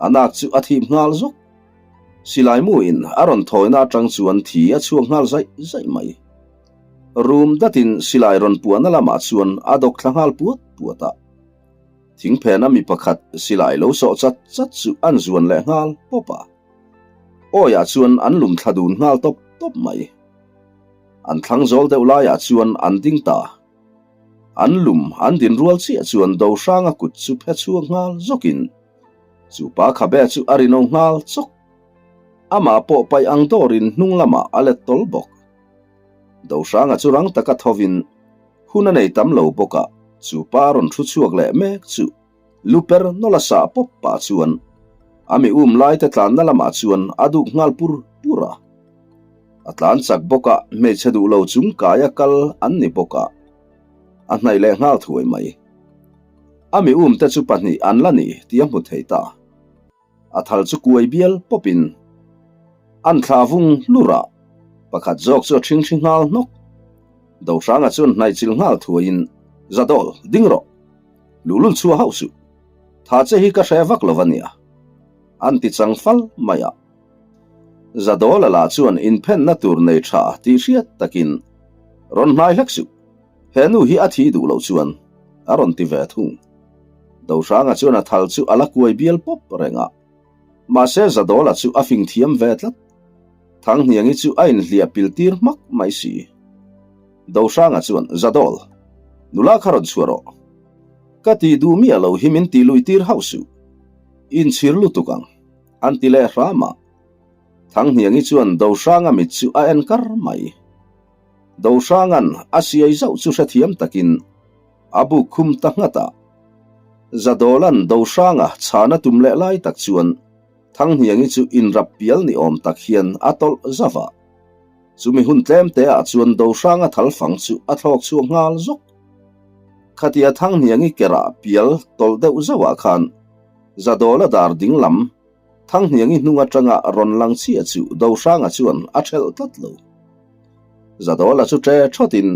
S1: a nak chu a thip nghal zawk. Silai mu in a rawn thawina aṭang chuan thi a chhuak nghal zaih zaih mai. Room datin silai rawn puahna lamah chuan a dawk thla nghal puat puat a. Thingphena mi pakhat silai lo sawh chat chat chu an zuan leh nghal pawp a. Awiah chuan an lum thla dun nghal tawp tawp mai. An thlang zawl deuh laiah chuan an ding ta. An lum an din rual chiah chuan Dohranga kut chu phe chhuak nghal zawkin chu pa khabe chu a rinawm nghal chawk. Amah pawh paih ang dawrin hnung lamah a let tawl bawk. Dohranga chu rang taka thovin hun a nei tam lo bawk a, chu pa a rawn thu chhuak leh mek chu lu per nawlh a sah pawp pah chuan a mi um laite tlanna lamah chuan a duk nghal pur pur a. A tlan chak bawk a, hmeichhe duh lo chung kaia kal an ni bawk a, a hnaih leh nghal thuai mai. A mi umte chu pahnih an la ni tih a hmu thei ta. A thal chu kuai bial pawpin an thla vung hlur a, pakhat zawk chu a ṭhingṭhi nghal hnawk. Dohranga chuan hnaihchilh nghal thuaiin, Zadawl, ding rawh! Luhlul chhuah hauh suh. Tha che hi ka hre vak lo a nia. An ti chang fal mai a. Zadawla lah chuan inphenna tur nei tha tih hriat takin, Rawn hnai hlek suh. He nu hi a thi duh loh chuan a rawn ti ve thung. Dohranga chuan a thal chu a la kuai bial pawp reng a. Mahse Zadawla chu a fing thiam ve tlat. Thanghniangi chu a inhliah pil tir hmak mai si. Dohranga chuan, Zadawl, nula kha rawn chhuah rawh. Ka tih duh miah lo hi min tih luih tir hauh suh. Inchhir lutuk ang, an ti leh hram a. Thanghniangi chuan Dohranga mit chu a en kar mai. Dohranga'n a siai zauh chu hrethiam takin a buk khum ta nghat a. Zadawla'n Dohranga chhana tum leh lai tak chuan Thanghniangi chu inrap pial ni awm tak hian a tawlh zauh a. Chumi hun tlem te ah chuan Dohranga thal fang chu a thlawk chhuak nghal zawk. Khatia Thanghniangi kerah pial tawlh deuh zauh ah khan Zadawla dar ding lam Thanghniangi hnung atanga rawn lang chiah chu Dohranga chuan a thelh tlat lo. Zadawla chu ṭe ṭhawtin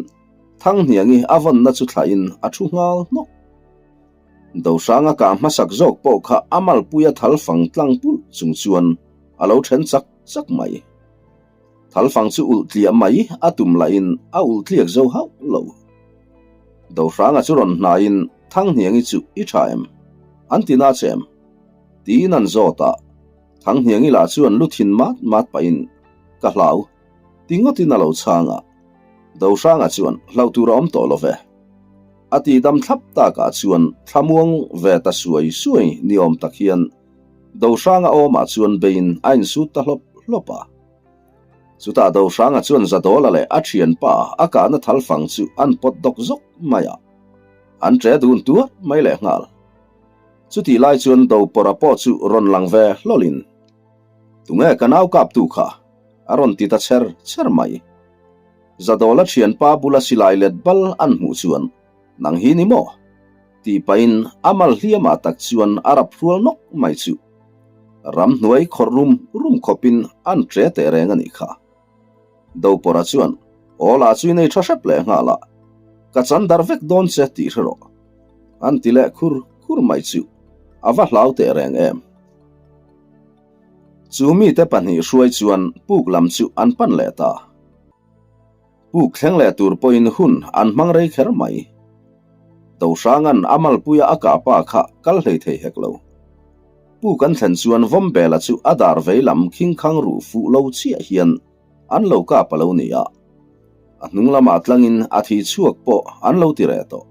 S1: Thanghniangi a vawnna chu thlahin a ṭhu nghal hnawk. Dohranga kah hmasak zawk pawh kha a malpuia thal fang tlang pulh chung chuan a lo ṭhen chak chak mai. Thal fang chu ulh tliah mai a tum lahin a ulh tliak zo hauh lo. Dohranga chu rawn hnaiin Thanghniangi chu i ṭha em? An ti na che em? Tiin an zawt a, Thanghniangi lah chuan lu thin mat mat pahin ka hlau ti ngawtin a lo chhang a, Dohranga chuan hlauh tur a awm tawh lo ve. A ti dam thlap takah chuan thlamuang ve ta suai suai ni awm tak hian Dohranga awmah chuan beiin a insut ta hlawp hlawp a. Chutah Dohranga chuan Zadawla leh a thianpa a kahna thal fang chu an pawt dawk zawk mai a, an ṭe dun tuar mai lehnghal. Chutih lai chuan Dopawrha pawh chu rawn lang ve hlawlin, Tunge ka nau kaptu kha? a rawn ti ta cher cher mai. Zadawla thianpa bula silai let bal an hmuh chuan, Nang hi ni maw? tih pahin a mal hliamah tak chuan a rap hrual nawk mai chu. Ramhnuai khawrh rum rum khawpin an ṭe teh reng a nih kha. Dopawrha chuan, Aw lah chu i nei tha hrep leh nghal a, ka chan dar vek dawn che tih hre rawh. An ti leh khur khur mai chu a va hlau teh reng em. Chu mite pahnih hruai chuan puk lam chu an pan leh ta. Puk thleng leh tur pawhin hun an hmang rei kher mai. Dohranga'n a malpuia a kah pa kha kal hlei thei hek lo. Puk an thlen chuan Vawmbela chu a dar vei lam khingkhang ruh fuh lo chiah hian an lo kap a lo ni a. A hnung lamah tlangin a thi chhuak pawh an lo ti reh tawh.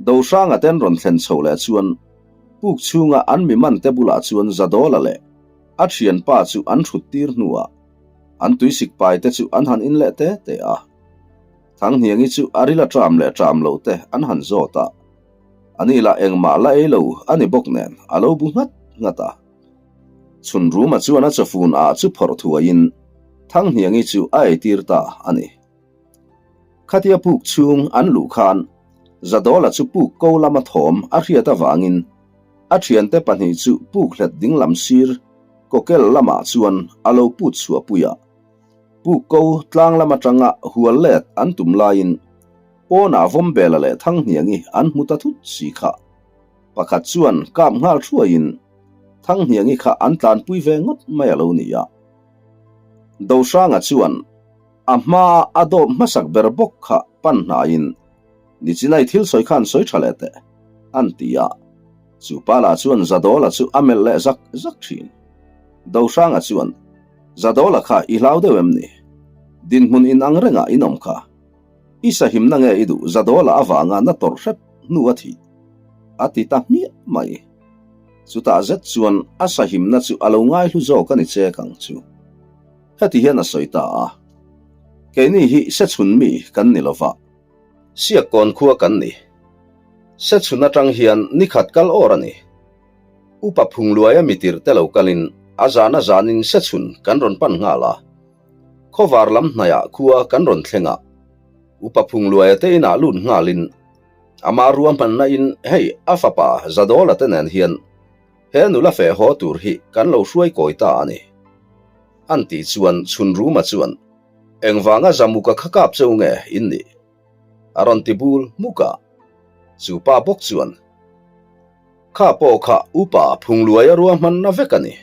S1: Dohranga ten rawn thlen chho leh chuan puk chhunga an mi man te bulah chuan Zadawla leh a thianpa chu an thut tir hnuah an tuisik pai te chu an han in leh te te a. Thanghniangi chu a ril a ṭam leh ṭam lo te an han zawt a. Ani lah engmah la ei lo a ni bawk nen a lo bu nghat nghat a. Chhun Ruma chuan a chawfun ah chu phawrh thuaiin Thanghniangi chu a eitir ta a ni. Khatia puk chhung an luh khan Zadawla chu puk ko lama thawm a hriat avangin a thiante pahnih chu puk hlet dinglam sir kawkel lamah chuan a lo put chhuah pui a. Puk ko tlang lam atanga hual let an tum laiin pawnah Vawmbela leh Thanghniangi an hmu ta thut si kha. Pakhat chuan kap nghal thuaiin Thanghniangi kha an tlanpui ve ngawt mai a lo ni a. Dohranga chuan a hmaa a dawp hmasak ber bawk kha pan hnaiin, Nichinai thil sawi khan sawi tha leh teh, an ti a. Chu pa lah chuan Zadawla chu a melh leh zak zak thin. Dohranga chuan, Zadawla kha i hlau deuh em ni? Dinhmun inang rengah in awm kha. I sahimna nge i duh Zadawla avanga na tawrh hrep hnu a thih? A ti ta hmiah mai. Chutah zet chuan a sahimna chu a lo ngaihlu zawk a ni chek ang chu. Heti hian a sawi ta a, Keini hi sechhun mi kan ni lova, Siakkawn khua kan ni. Sechhun atang hian nikhat kal awr a ni. Upa Phungluaia mitirh te lo kalin a zan a zanin sechhun kan rawn pan nghal a. Khawvar lam hnaihah khua kan rawn thleng a, Upa Phungluaia te inah lut nghalin Ama ruahmanna in hei a fapa Zadawla te nen hian he nula feh haw tur hi kan lo hruai kawi ta a ni. An tih chuan Chhunruma chuan engvanga Zamuka kha kap cheu nge in nih? A rawn ti bul hmuk a. Chu pa bawk chuan Kha pawh kha upa Phungluaia ruahmanna vek a ni.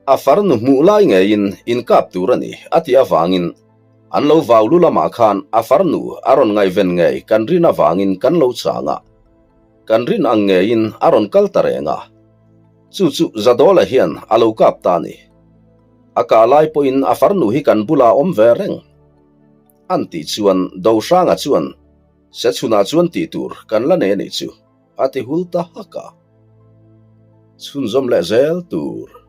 S1: A farnu hmuh lai ngeiin inkap tur a ni a tih avangin an lo vau lu lamah khan a farnu a rawn ngaihven ngei kan rin avangin kan lo chang a, kan rin ang ngeiin a rawn kal ta reng a. Chu chu Zadawla hian a lo kap ta a ni. A kah lai pawhin a farnu hi kan bulah a awm ve reng. An tih chuan Dohranga chuan Sechhunah chuan tih tur kan la nei a nih chu a ti hul ta hak a. Chhunzawm leh zel tur.